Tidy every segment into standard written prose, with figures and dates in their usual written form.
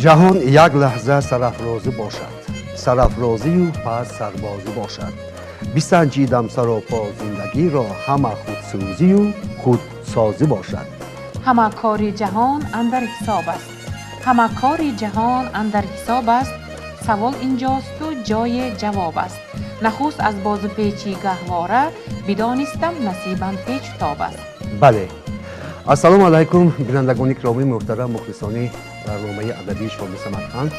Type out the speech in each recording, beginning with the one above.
Ҷаҳон як лаҳза сарафрозӣ бошад, сарафрозию пас сарбозӣ бошад. Бисанҷидам саропо зиндагиро, ҳама худсӯзию худсозӣ бошад. Ҳама кори ҷаҳон андар ҳисоб аст. Ҳама кори ҷаҳон андар ҳисоб аст. Савол инҷосту ҷои ҷавоб аст. Нахуст аз бозу печи гаҳвора бидонистам насибам печу тоб аст. Бале. Ассалому алайкум, бинандагони киромӣ, муҳтарам, мухлисони барномаи адабии Шоми Самарқанд.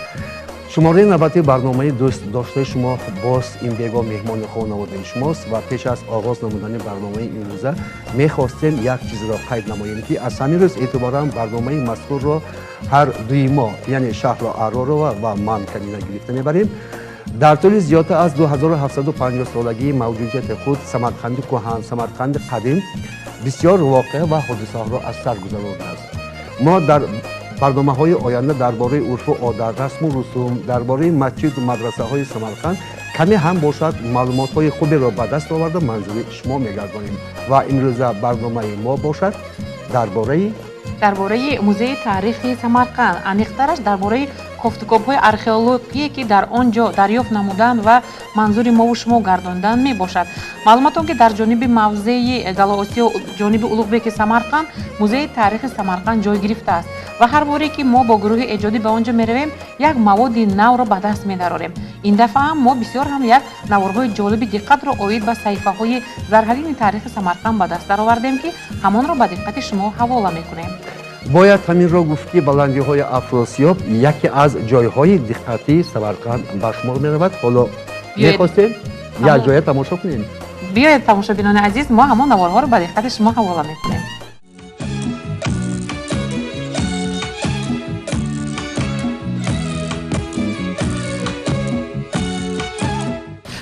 Шумораи навбати барномаи дӯстдоштаи шумо боз ин бего меҳмони хонаводаи шумост ва пеш аз оғоз намудани барномаи имрӯза мехостем як чизро қайд намоем, ки аз ҳамин рӯз эътиборан барномаи мазкурро ҳар дуи мо, яъне Шаҳло Аҳророва ва ман Камина гирифта мебарем. Дар тӯли зиёда аз 2750 солагии мавҷудияти худ Самарқанди кӯҳан, Самарқанди қадим бисёр воқеа ва ҳодисаҳоро аз сар гузаронидааст. Мо дар барномаҳои оянда дар бораи урфу одат, расму русум, дар бораи масҷиду мадрасаҳои Самарқанд каме ҳам бошад маълумотҳои хуберо ба даст оварда манзури шумо мегардонем. Ва имрӯза барномаи мо бошад дар бораи музеи таърихи Самарқанд, аниқтараш дар бораи кофтукобҳои археологие, ки дар он ҷо дарёфт намуданд ва манзури мову шумо гардондан мебошад. Маълумотон, ки дар ҷониби мавзеи Галоосиё, ҷониби Улуғбеки Самарқанд, музеи таърихи Самарқанд ҷой гирифтааст ва ҳар боре ки мо бо гурӯҳи эҷодӣ ба он ҷо меравем, як маводи навро ба даст медарорем. Ин дафъа ҳам мо бисёр ҳам як наворҳои ҷолиби диққатро оид ба саҳифаҳои зарҳалини таърихи Самарқанд ба даст даровардем, ки ҳамонро ба диққати шумо ҳавола мекунем. Бояд ҳаминро гуфт, ки баландиҳои Афросиёб яке аз ҷойҳои диққатии Самарқанд ба шумор меравад. Ҳоло мехостем як ҷоя тамошо кунем. Биёед, тамошобинони азиз, мо ҳамон наворҳоро ба диққати шумо ҳавола мекунем.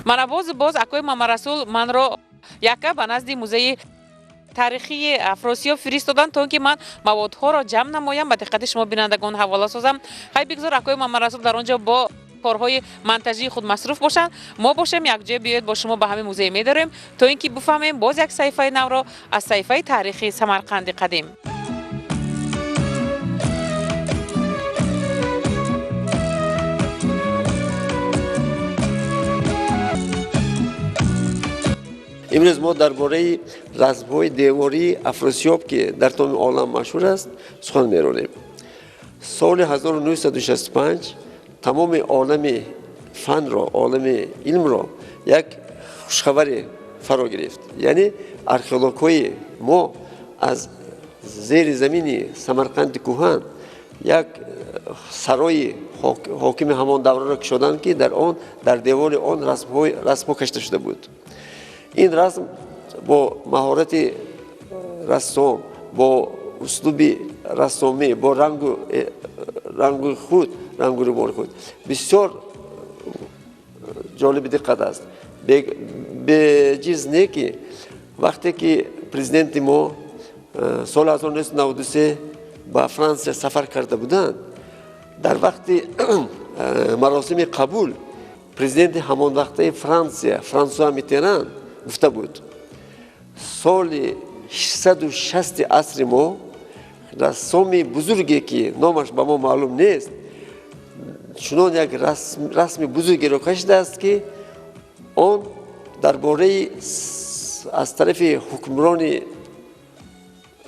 Мана бозу боз акои Мамарасул манро яка ба назди музеи таърихии Афросиёб фиристоданд, то ин ки ман маводҳоро ҷамъ намоям, ба диққати шумо бинандагон ҳавола созам. Хай, бигзор акои Мамарасул дар он ҷо бо корҳои монтажии худ масруф бошанд, мо бошем якҷоя биёед бо шумо ба ҳамин музей медорем, то ин ки бифаҳмем боз як саҳифаи навро аз саҳифаи таърихи Самарқанди қадим. Имрӯз мо дар бораи расмҳои девории Афросиёб, ки дар тамоми олам машҳур аст, сухан меронем. Соли 1965 тамоми олами фанро, олами илмро як хушхабаре фаро гирифт. Яъне археологҳои мо аз зери замини Самарқанди кӯҳан як сарои ҳокими ҳамон давраро кушоданд, ки дар он дар девори он расмҳо кашида шуда буд. Ин расм бо маҳорати рассом, бо услуби рассомӣ, бо рангу худ, рангу румоли худ бисёр ҷолиби диққат аст. Беҷиз не, ки вақте ки президенти мо соли 1993 ба Франсия сафар карда буданд, дар вақти маросими қабул президенти ҳамон вақтаи Франсия Франсуа Миттеран гуфта буд: соли 660 асри мо рассоми бузурге, ки номаш ба мо маълум нест, чунон як расми бузургеро кашидааст, ки он дар бораи аз тарафи ҳукмрони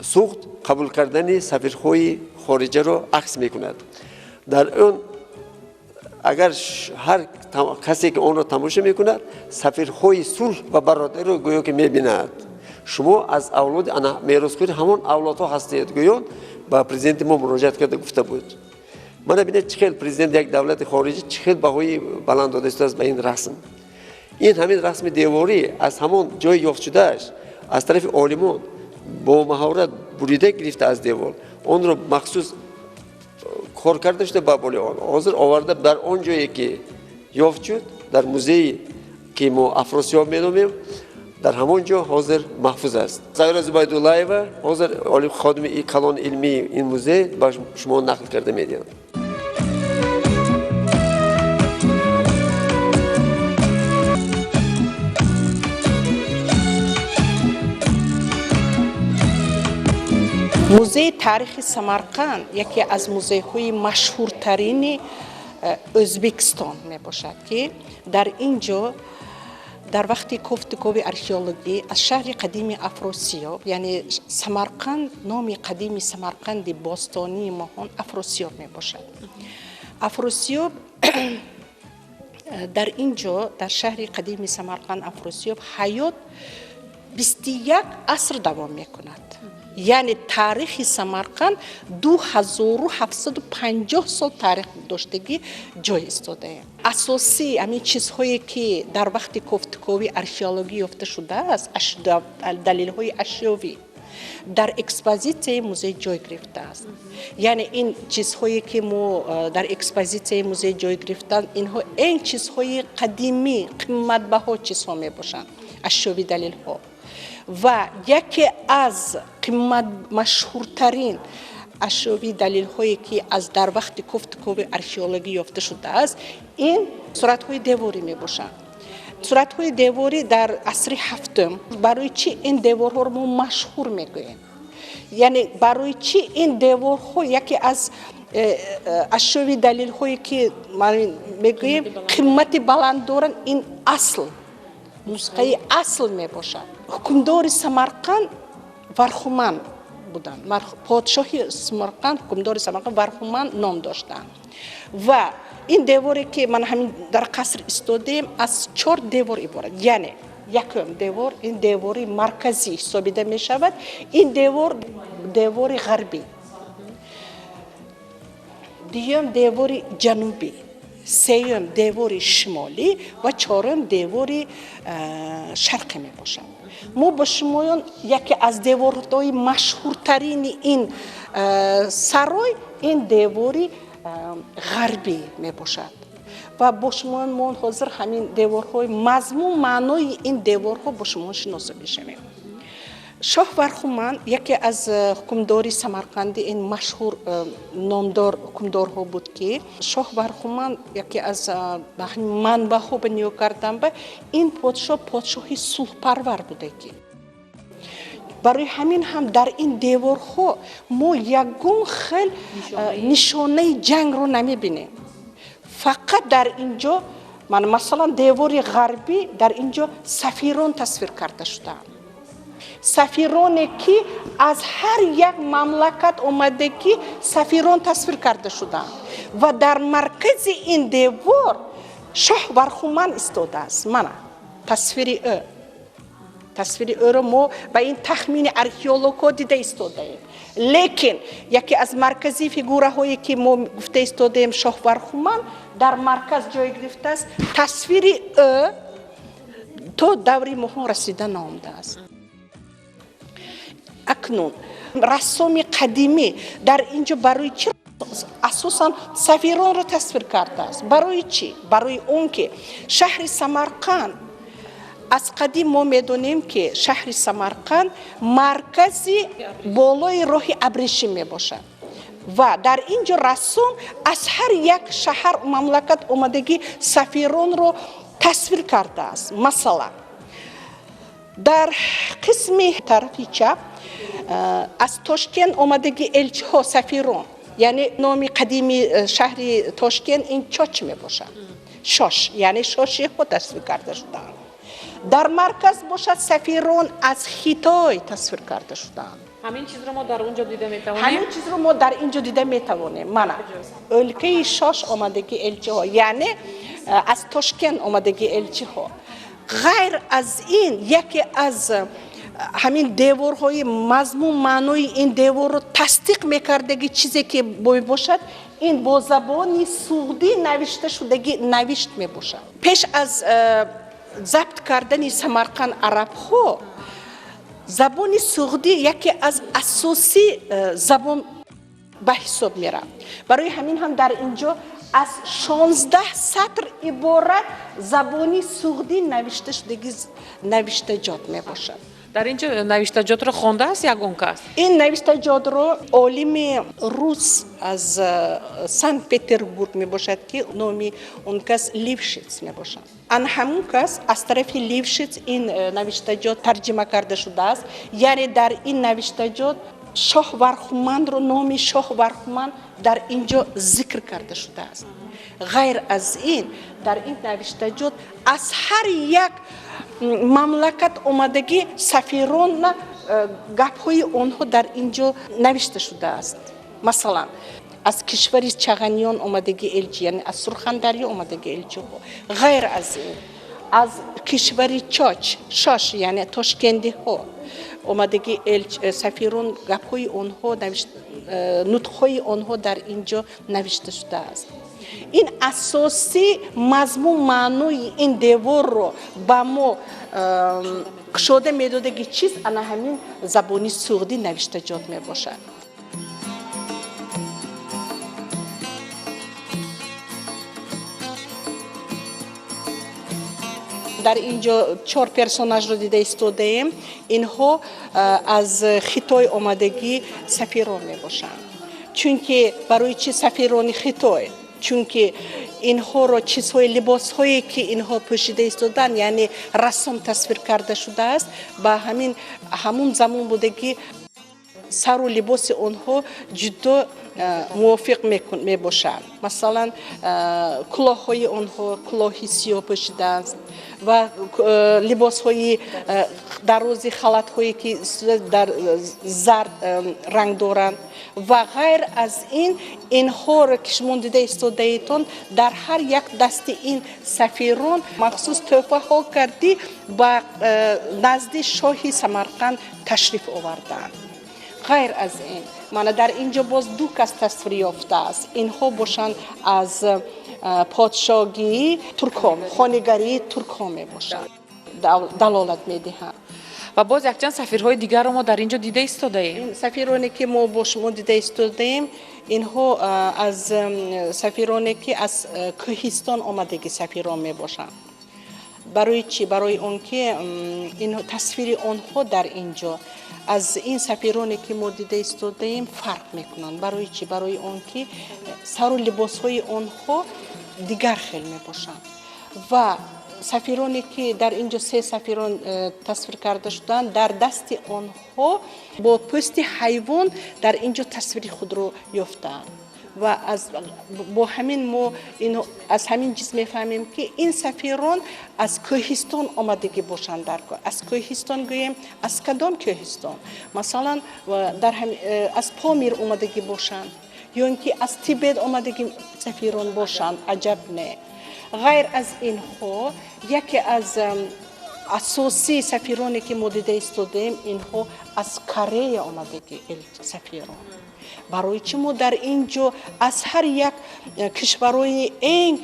Суғд қабул кардани сафирҳои хориҷаро акс мекунад. Дар он агар ҳар касе ки онро тамошо мекунад, сафирҳои сулҳ ва бародариро гӯё ки мебинад. Шумо аз авлоди меросхӯри ҳамон авлодҳо ҳастед, гӯён ба президенти мо муроҷиат карда гуфта буд. Мана бинед, чӣ хел президент як давлати хориҷӣ чӣ хел баҳои баланд дода истодааст ба ин расм. Ин ҳамин расми деворӣ аз ҳамон ҷои ёфт шудааш аз тарафи олимон бо маҳорат бурида гирифта аз девор, онро махсус кор карда шуда ба боли он ҳозир оварда дар он ҷое ки ёфт шуд, дар музее ки мо Афросиёб меномем, дар ҳамон ҷо ҳозир маҳфуз аст. Сайёра Зубайдуллаева ҳозир олим ходими калони илмии ин музей ба шумо нақл карда медиҳанд. Музеи таърихи Самарқанд яке аз музейҳои машҳуртарини Ӯзбекистон мебошад, ки дар ин ҷо дар вақти кофтукови археологӣ аз шаҳри қадими Афросиёб, яъне Самарқанд, номи қадими Самарқанди бостонии моҳон Афросиёб мебошад. Афросиёб дар ин ҷо, дар шаҳри қадими Самарқанд Афросиёб, ҳаёт 21 аср давом мекунад, яъне таърихи Самарқанд 2750 сол таърих доштагӣ ҷой истодаем. Асосии ҳамин чизҳое, ки дар вақти кофтукови археологӣ ёфта шудааст, далелҳои ашёвӣ дар экспозитсияи музей ҷой гирифтааст. Яъне ин чизҳое, ки мо дар экспозитсияи музей ҷой гирифтанд, инҳо ин чизҳои қадимӣ, қиматбаҳо чизҳо мебошанд, ашёви далелҳо. Ва яке аз қимат машҳуртарин ашёви далелҳое, ки аз дар вақти кофтукови археологӣ ёфта шудааст, ин суратҳои деворӣ мебошанд. Суратҳои деворӣ дар асри ҳафтум. Барои чӣ ин деворҳоро мо машҳур мегӯем? Яъне барои чӣ ин деворҳо яке аз ашёви далелҳое, ки мегӯем, қимати баланд доранд? Ин асл нусхаи асл мебошад. Ҳукмдори Самарқанд Вархуман буданд. Подшоҳи Самарқанд, ҳукмдори Самарқанд Вархуман ном доштанд. Ва ин деворе, ки ман ҳамин дар қаср истодаем, аз чор девор иборат. Яъне якум девор, ин девори марказӣ ҳисобида мешавад, ин девор девори ғарбӣ, дуюм девори ҷанубӣ, сеюм девори шимолӣ ва чорум девори шарқӣ мебошад. Мо бо шумоён яке аз деворҳои машҳуртарини ин сарой, ин девори ғарбӣ мебошад. Ва бо шумоён мо ҳозир ҳамин деворҳои мазмун маънои ин деворҳо бо шумо шиносо мешавем. Шоҳ Вархуман яке аз ҳукмдори Самарқанди ин машҳур номдор ҳукмдорҳо буд, ки шоҳ Вархуман яке аз манбаъҳо ба нигоҳ кардан ба ин подшоҳ подшоҳи сулҳпарвар буда, ки барои ҳамин ҳам дар ин деворҳо мо ягон хел нишонаи ҷангро намебинем. Фақат дар ин ҷо, масалан, девори ғарбӣ, дар ин ҷо сафирон тасвир карда шудаанд, сафироне, ки аз ҳар як мамлакат омадагӣ сафирон тасвир карда шудаанд. Ва дар маркази ин девор шоҳ Вархуман истодааст. Мана тасвири ӯ. Тасвири ӯро мо ба ин тахмини археологҳо дида истодаем, лекин яке аз марказии фигураҳое, ки мо гуфта истодаем, шоҳ Вархуман дар марказ ҷой гирифтааст. Тасвири ӯ то даври моҳон расида наомадааст. Акнун рассоми қадимӣ дар ин ҷо барои чӣ асосан сафиронро тасвир кардааст? Барои чӣ? Барои он ки шаҳри Самарқанд, аз қадим мо медонем, ки шаҳри Самарқанд маркази болои роҳи абрешим мебошад. Ва дар ин ҷо рассом аз ҳар як шаҳар, мамлакат омадагӣ сафиронро тасвир кардааст. Масалан, дар қисми тарафи чап аз Тошкент омадагӣ элчиҳо, сафирон, яъне номи қадими шаҳри Тошкент ин Чоч мебошад, Шош, яъне шошиҳо тасвир карда шудаанд. Дар марказ бошад, сафирон аз Хитой тасвир карда шудаанд. Ҳамин чизро мо дар он ҷо дида метавонем? Ҳамин чизро мо дар ин ҷо дида метавонем. Мана ӯлкаи Шош омадагӣ элчиҳо, яъне аз Тошкент омадагӣ элчиҳо. Ғайр аз ин, яке аз ҳамин деворҳои мазмун маънои ин деворро тасдиқ мекардагӣ чизе, ки мебошад, ин бо забони суғдӣ навишта шудагӣ навишт мебошад. Пеш аз забт кардани Самарқанд арабҳо, забони суғдӣ яке аз асосӣ забон ба ҳисоб меравад. Барои ҳамин ҳам дар ин ҷо аз 16 сатр иборат забони суғдӣ навишта шудагӣ навиштаҷот мебошад. Дар ин ҷо навиштаҷотро хондааст ягон кас? Ин навиштаҷотро олими рус аз Санкт Петербург мебошад, ки номи он кас Лившиц мебошад. Ан ҳамун кас, аз тарафи Лившиц ин навиштаҷот тарҷима карда шудааст. Яъне дар ин навиштаҷот Шоҳ Вархумандро, номи Шоҳ Вархуманд дар ин ҷо зикр карда шудааст. Ғайр аз ин, дар ин навиштаҷот аз ҳар як мамлакат омадагӣ сафирона гапҳои онҳо дар ин ҷо навишта шудааст. Масалан, аз кишвари Чағаниён омадагӣ элчи, яъне аз Сурхандарё омадагӣ элчиҳо. Ғайр аз ин, аз кишвари Чоч, Шош, яъне тошкендиҳо омадагӣ сафирон, гапҳои онҳо, нутқҳои онҳо дар ин ҷо навишта шудааст. Ин асосӣ мазмун маънои ин деворро ба мо кушода медодаги чиз ана ҳамин забони суғдӣ навиштаҷот мебошад. Дар ин ҷо чор персонажро дида истодаем. Инҳо аз Хитой омадагӣ сафирон мебошанд. Чунки барои чи сафирони Хитой? Чунки инҳоро чизҳои, либосҳое ки инҳо пӯшида истоданд, яъне рассом тасвир карда шудааст, ба ҳамин ҳамун замон буда ки сару либоси онҳо ҷудо мувофиқ мебошад. Масалан, кулоҳҳои онҳо кулоҳи сиёҳ пӯшидаанд ва либосҳои дарози халатҳое ки дар зард ранг доранд. Ва ғайр аз ин, инҳоро ки шумо дида истодаетон, дар ҳар як дасти ин сафирон махсус тӯҳфаҳо кардӣ ба назди шоҳи Самарқанд ташриф оварданд. Ғайр аз ин, мана дар ин ҷо боз ду кас тасвир ёфтааст. Инҳо бошанд аз подшоҳии туркҳо, хонигарии туркҳо мебошанд, далолат медиҳанд. Ва боз якчанд сафирҳои дигарро мо дар ин ҷо дида истодаем. Сафироне ки мо бо шумо дида истодаем, инҳо аз сафироне ки аз кӯҳистон омадагӣ сафирон мебошанд. Барои чӣ? Барои он ки тасвири онҳо дар ин ҷо аз ин сафироне ки мо дида истодаем фарқ мекунанд. Барои чӣ? Барои он ки сару либосҳои онҳо дигар хел мебошанд. Ва сафироне ки дар ин ҷо се сафирон тасвир карда шуданд, дар дасти онҳо бо пӯсти ҳайвон дар ин ҷо тасвири худро ёфтаанд. Ва бо ҳамин мо аз ҳамин чиз мефаҳмем ки ин сафирон аз кӯҳистон омадагӣ бошанд. Дар аз кӯҳистон гӯем, аз кадом кӯҳистон? Масалан, аз Помир омадагӣ бошанд ё ин ки аз Тибет омадагӣ сафирон бошанд, аҷаб не. Ғайр аз инҳо, яке аз асосии сафироне ки мо дида истодаем, инҳо аз Корея омадагӣ сафирон. Барои чӣ мо дар ин ҷо аз ҳар як кишварҳои эн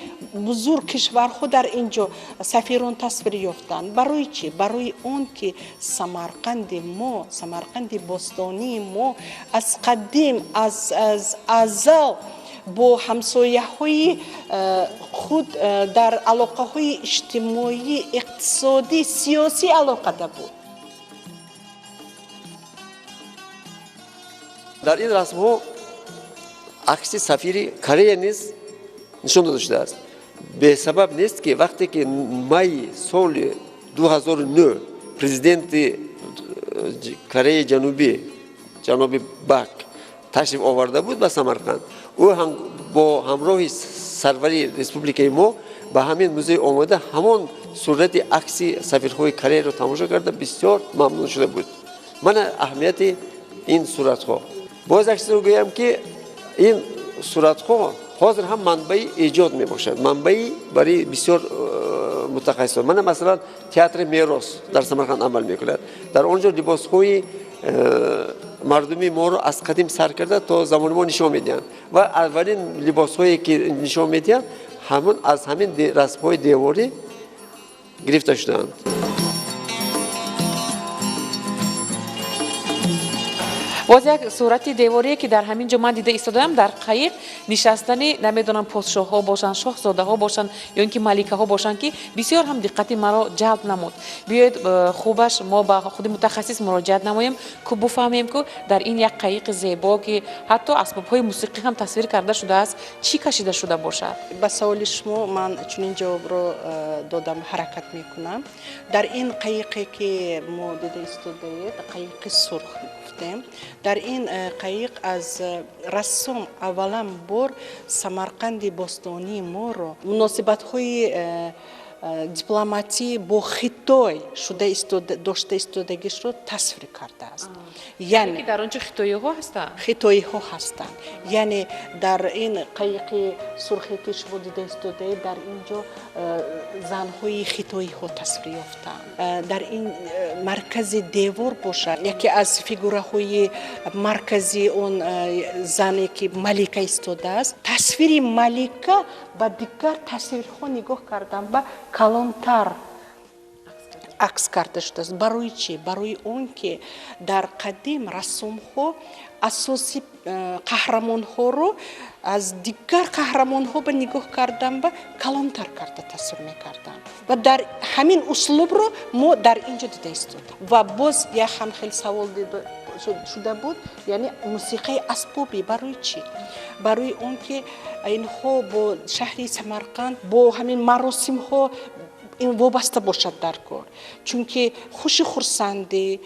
бузург кишварҳо дар ин ҷо сафирон тасвир ёфтанд? Барои чӣ? Барои он ки Самарқанди мо, Самарқанди бостонии мо аз қадим, аз азал бо ҳамсояҳои худ дар алоқаҳои иҷтимоӣ, иқтисодӣ, сиёсӣ алоқада буд. Дар ин расмҳо акси сафири Корея низ нишон дода шудааст. Бесабаб нест ки вақте ки майи соли 2009 президенти Кореяи Ҷанубӣ ҷаноби Бак ташриф оварда буд ба Самарқанд, ӯ бо ҳамроҳи сарвари республикаи мо ба ҳамин музей омада, ҳамон сурати акси сафирҳои Кореяро тамошо карда бисёр мамнун шуда буд. Мана аҳамияти ин суратҳо. Боз як чизро гӯям ки ин суратҳо ҳозир ҳам манбаи эҷод мебошад, манбаи барои бисёр мутахассисон. Мана масалан, театри Мерос дар Самарқанд амал мекунад. Дар он ҷо либосҳои мардуми моро аз қадим сар карда то замони мо нишон медиҳанд ва аввалин либосҳое ки нишон медиҳанд, ҳамон аз ҳамин расмҳои деворӣ гирифта шудаанд. Боз як сурати деворие ки дар ҳамин ҷо ман дида истодаам, дар қайиқ нишастани намедонам подшоҳҳо бошанд, шоҳзодаҳо бошанд ё ин ки маликаҳо бошанд, ки бисёр ҳам диққати маро ҷалб намуд. Биёед, хубаш мо ба худи мутахассис муроҷиат намоем, ку буфаҳмем, ку дар ин як қайиқи зебо ки ҳатто асбобҳои мусиқӣ ҳам тасвир карда шудааст, чӣ кашида шуда бошад? Ба саволи шумо ман чунин ҷавобро додам ҳаракат мекунам. Дар ин қайиқе ки мо дида истодаед, қайиқи сурх гуфтем, Дар ин қайиқ аз рассом аввалан бор Самарқанди бостонии моро муносибатҳои дипломатӣ бо Хитой шуда дошта истодагишро тасвир кардааст. Яъне дар он ҷо хитоиҳо ҳастанд? Хитоиҳо ҳастанд. Яъне дар ин қайиқи сурхе, ки шумо дида истодаед, дар ин ҷо занҳои хитоиҳо тасвир ёфтаанд. Дар ин маркази девор бошад, яке аз фигураҳои маркази он зане, ки малика истодааст. Тасвири малика ба дигар тасвирҳо нигоҳ кардан ба калонтар акс карда шудааст. Барои чӣ? Барои он ки дар қадим рассомҳо асоси қаҳрамонҳоро аз дигар қаҳрамонҳо ба нигоҳ кардан ба калонтар карда тасвир мекарданд ва дар ҳамин услубро мо дар ин ҷо дида истодем. Ва боз як ҳам хел савол шуда буд, яъне мусиқаи асбобӣ барои чӣ? Барои он ки инҳо бо шаҳри Самарқанд, бо ҳамин маросимҳо ин вобаста бошад дар кор, чунки хуши хурсандӣ,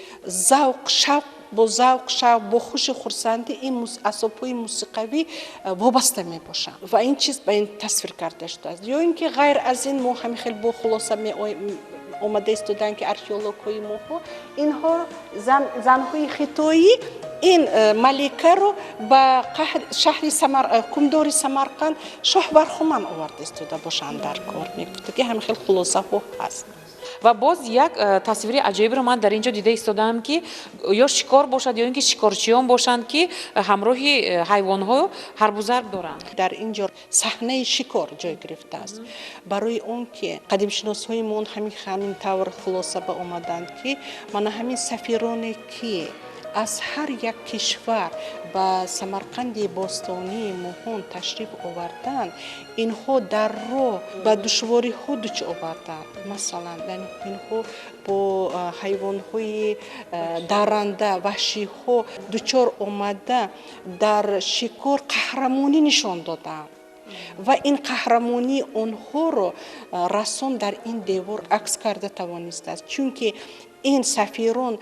завқ, шавқ, бо завқ, шавқ, бо хуши хурсандӣ ин асбобҳои мусиқавӣ вобаста мебошанд ва ин чиз ба ин тасвир карда шудааст. Ё ин ки ғайр аз ин мо ҳамин хел бо хулоса омада истодаанд, ки археологҳои моҳо инҳо занҳои хитоӣ ин маликаро ба шаҳри ҳукмдори Самарқанд шоҳ Вархуман оварда истода бошанд дар кор. Мегуфта, ки ҳамин хел хулосаҳо ҳаст. Ва боз як тасвири аҷоибро ман дар ин ҷо дида истодаам, ки ё шикор бошад, ё ин ки шикорчиён бошанд, ки ҳамроҳи ҳайвонҳо ҳарбу зарб доранд. Дар ин ҷо саҳнаи шикор ҷой гирифтааст, барои он ки қадимшиносҳои мо ҳамин тавр хулоса ба омаданд, ки мана ҳамин сафироне, ки аз ҳар як кишвар ба Самарқанди бостонии муҳон ташриф оварданд, инҳо дар роҳ ба душвориҳо дуч оварданд. Масалан, инҳо бо ҳайвонҳои дарранда, ваҳшиҳо дучор омада, дар шикор қаҳрамонӣ нишон доданд ва ин қаҳрамонии онҳоро рассом дар ин девор акс карда тавонистааст, чунки ин сафирон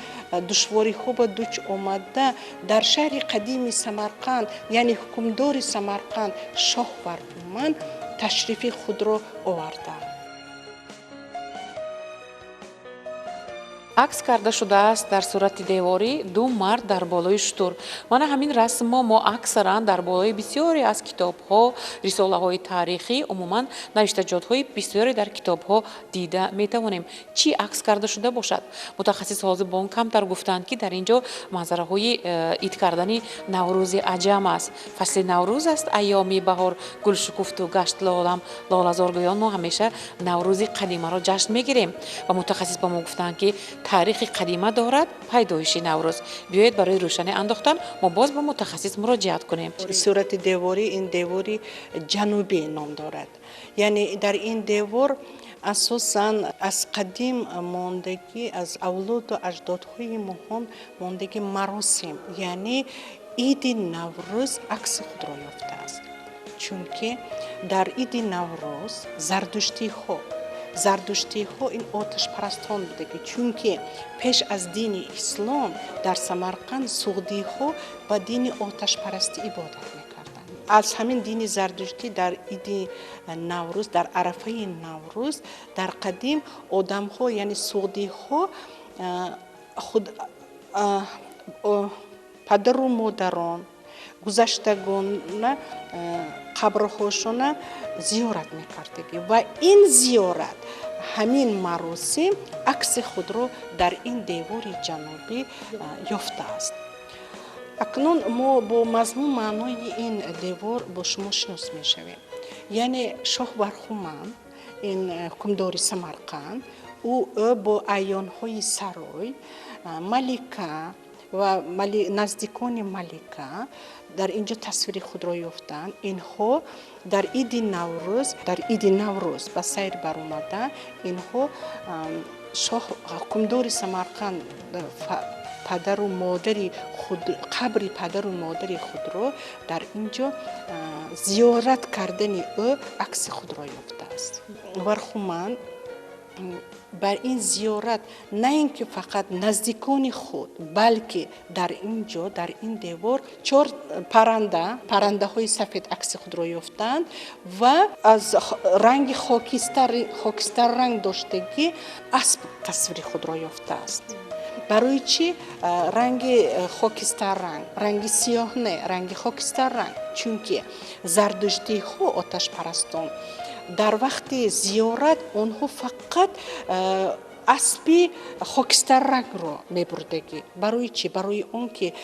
душвориҳо ба дуч омада, дар шаҳри қадими Самарқанд, яъне ҳукмдори Самарқанд шоҳ Варҳуман ташрифи худро оварданд. Акс карда шудааст дар сурати деворӣ ду мард дар болои шутур. Мана ҳамин расммо мо аксаран дар болои бисёре аз китобҳо, рисолаҳои таърихӣ, умуман навиштаҷотҳои бисёре дар китобҳо дида метавонем. Чӣ акс карда шуда бошад? Мутахассис ҳозир бо он камтар гуфтанд, ки дар ин ҷо манзараҳои ид кардани Наврӯзи аҷам аст. Фасли Наврӯз аст, айёми баҳор, гул шукуфту гашт лолам лолазоргӯён. Мо ҳамеша Наврӯзи қадимаро ҷашн мегирем ва мутахассис ба мо гуфтанд, ки таърихи қадима дорад пайдоиши Наврӯз. Биёед, барои рӯшанӣ андохтан мо боз ба мутахассис муроҷиат кунем. Сурати деворӣ ин девори ҷанубӣ ном дорад. Яъне дар ин девор асосан аз қадим мондагӣ, аз авлоду аҷдодҳои моҳон мондагӣ маросим, яъне иди Наврӯз акси худро ёфтааст, чунки дар иди Наврӯз зардуштиҳо ин оташпарастон будаги, чунки пеш аз дини ислом дар Самарқанд суғдиҳо ба дини оташпарастӣ ибодат мекарданд. Аз ҳамин дини зардуштӣ дар иди Наврӯз, дар арафаи Наврӯз дар қадим одамҳо, яъне суғдиҳо, худ падару модарон гузаштагона қабрҳошона зиёрат мекардагӣ ва ин зиёрат, ҳамин маросим акси худро дар ин девори ҷанубӣ ёфтааст. Акнун мо бо мазмун маънои ин девор бо шумо шинос мешавем. Яъне шоҳ Вархуман, ин ҳукмдори Самарқанд, ӯ бо аёнҳои сарой, малика ва наздикони малика дар ин ҷо тасвири худро ёфтанд. Инҳо дар иди Наврӯз ба сайр баромада, инҳо шоҳ ҳукмдори Самарқанд падару модари худ, қабри падару модари худро дар ин ҷо зиёрат кардани ӯ акси худро ёфтааст. Вархуман. Бар ин зиёрат на ин ки фақат наздикони худ, балки дар ин ҷо, дар ин девор чор паранда, парандаҳои сафед акси худро ёфтанд ва аз ранги хокистар ранг доштагӣ асп тасвири худро ёфтааст. Барои чӣ ранги хокистар ранг, ранги сиёҳ не, ранги хокистар ранг? Чунки зардуштиҳо оташпарастон дар вақти зиёрат онҳо фақат аспи хокистаррангро мебурдагӣ. Барои чӣ? Барои он ки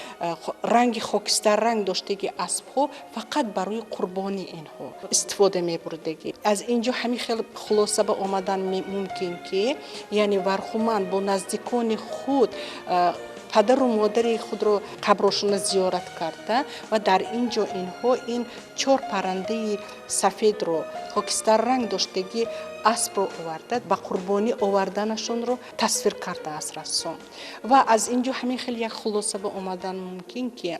ранги хокистарранг доштаги аспҳо фақат барои қурбони инҳо истифода мебурдагӣ. Аз ин ҷо ҳамин хел хулоса ба омадан мумкин, ки яъне Вархуман бо наздикони худ падару модари худро қаброшона зиёрат карда ва дар ин ҷо инҳо ин чор паррандаи сафедро хокистарранг доштагӣ аспро оварда ба қурбонӣ оварданашонро тасвир кардааст рассом. Ва аз ин ҷо ҳамин хел як хулоса ба омадан мумкин, ки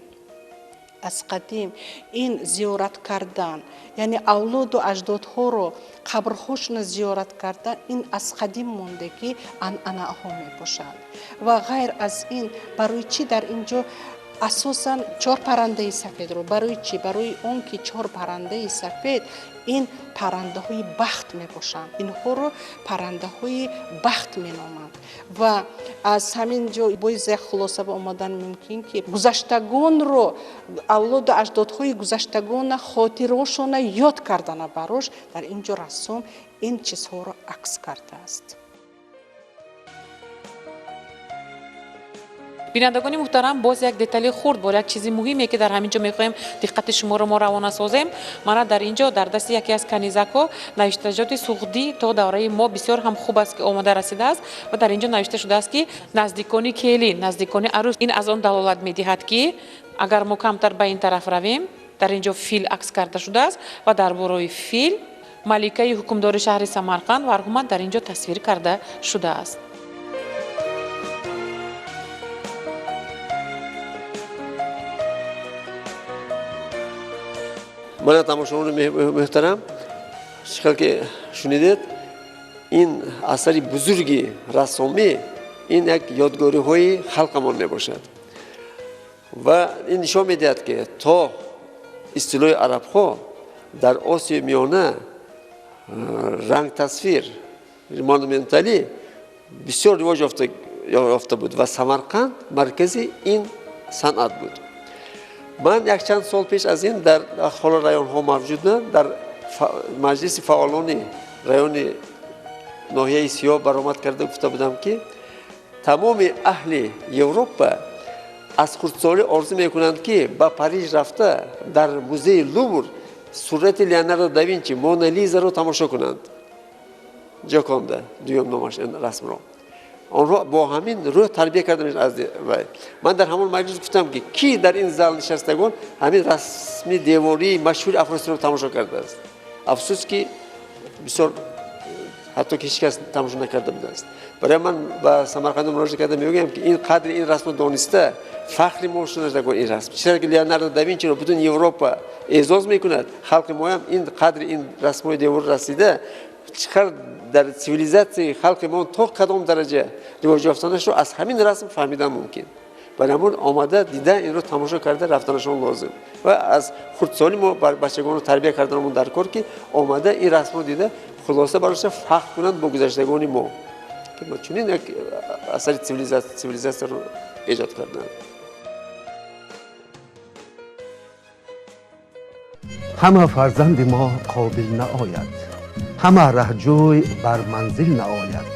аз қадим ин зиёрат кардан, яъне авлоду аҷдодҳоро қабрҳошона зиёрат кардан, ин аз қадим мондагӣ анъанаҳо мебошад. Ва ғайр аз ин, барои чӣ дар ин ҷо асосан чор паррандаи сафедро? Барои чӣ? Барои он ки чор паррандаи сафед ин паррандаҳои бахт мебошанд. Инҳоро паррандаҳои бахт меноманд. Ва аз ҳамин ҷо боз як хулоса ба омадан мумкин, ки гузаштагонро, авлоду аҷдодҳои гузаштагона хотирошона ёд кардана барош дар ин ҷо рассом ин чизҳоро акс кардааст. Бинандагони муҳтарам, боз як детали хурд, бор як чизи муҳиме, ки дар ҳамин ҷо мехоҳем диққати шуморо мо равона созем. Мана дар ин ҷо дар дасти яке аз канизакҳо навиштаҷоти суғдӣ то давраи мо бисёр ҳам хуб аст, ки омода расидааст ва дар ин ҷо навишта шудааст, ки наздикони келин, наздикони арӯс. Ин аз он далолат медиҳад, ки агар мо камтар ба ин тараф равем, дар ин ҷо фил акс карда шудааст ва дар бораи фил маликаи ҳукмдори шаҳри Самарқанд Варҳуман дар ин ҷо тасвир карда шудааст. Мана тамошобинони муҳтарам, чӣ хел ки шунидед, ин асари бузурги рассомӣ ин як ёдгориҳои халқамон мебошад ва ин нишон медиҳад, ки то истилои арабҳо дар Осиёи Миёна рангтасвир монументалӣ бисёр ривоҷ ёфта буд ва Самарқанд маркази ин санъат буд. Ман якчанд сол пеш аз ин дар ҳоло районҳо мавҷуданд, дар маҷлиси фаъолони райони ноҳияи Сиёҳ баромад карда гуфта будам, ки тамоми аҳли Европа аз хурдсолӣ орзу мекунанд, ки ба Париж рафта дар музеи Лувр сурати Леонардо да Винчи Мона Лизаро тамошо кунанд. Ҷоконда дуюм номаш ин расмро онҳо бо ҳамин рӯҳ тарбия карда мешаванд. Аз ман дар ҳамон маҷлис гуфтам, ки кӣ дар ин зал нишастагон ҳамин расми девории машҳури Афросиёбро тамошо кардааст? Афсӯс, ки бисёр ҳатто ки ҳеҷ кас тамошо накарда будааст. Барои ман ба Самарқанд муроҷиат карда мегӯям, ки ин қадри ин расмро дониста фахри мо шуда ин расм, чиро ки Леонардо да Винчиро бутун Европа эъзоз мекунад, халқи моям ин қадри ин расмҳои девор расида чӣ қадр дар цивилизатсияи халқи мо то кадом дараҷа ривоҷ ёфтанашро аз ҳамин расм фаҳмидан мумкин. Барои ҳамон омада дида инро тамошо карда рафтанашон лозим ва аз хурдсолӣ мо бачагонро тарбия карданамон дар кор, ки омада ин расмро дида хулоса барошта фахр кунанд бо гузаштагони мо, ки чунин як асари цивилизатсияро эҷод карданд. Ҳама фарзанди мо қобил наояд, ҳама раҳҷӯй бар манзил наояд,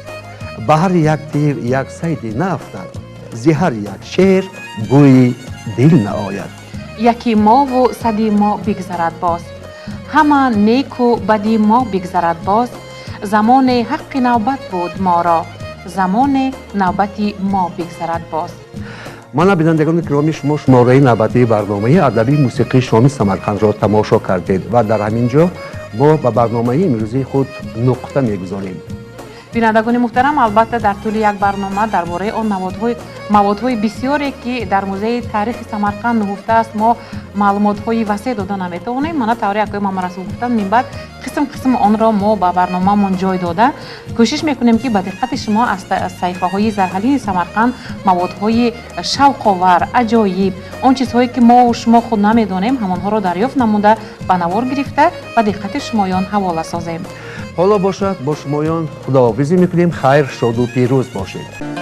ба ҳар як тир як сайде наафтад, зи ҳар як шер бӯи дил наояд. Яки мову сади мо бигзарад боз, ҳама неку бади мо бигзарад боз, замоне ҳаққи навбат буд моро, замоне навбати мо бигзарад боз. Мана, бинандагони кироми, шумо шумораи навбатии барномаи адабии мусиқии шоми Самарқандро тамошо кардед ва дар ҳамин ҷо мо ба барномаи имрӯзии худ нуқта мегузорем. Бинандагони муҳтарам, албатта, дар тӯли як барнома дар бораи он маводҳои бисёре, ки дар музеи таърихи Самарқанд нуҳуфта аст, мо маълумотҳои васеъ дода наметавонем. Мана тавре акои Мамарасул гуфтанд, минбаъд қисм қисм онро мо ба барномаамон ҷой дода, кӯшиш мекунем, ки ба диққати шумо аз саҳифаҳои зарҳалини Самарқанд маводҳои шавқовар, аҷоиб, он чизҳое, ки мо шумо худ намедонем, ҳамонҳоро дарёфт намуда, ба навор гирифта, ба диққати шумоён ҳавола созем. Ҳоло бошад, бо шумоён худоҳофизӣ мекунем. Хайр, шоду пирӯз бошед.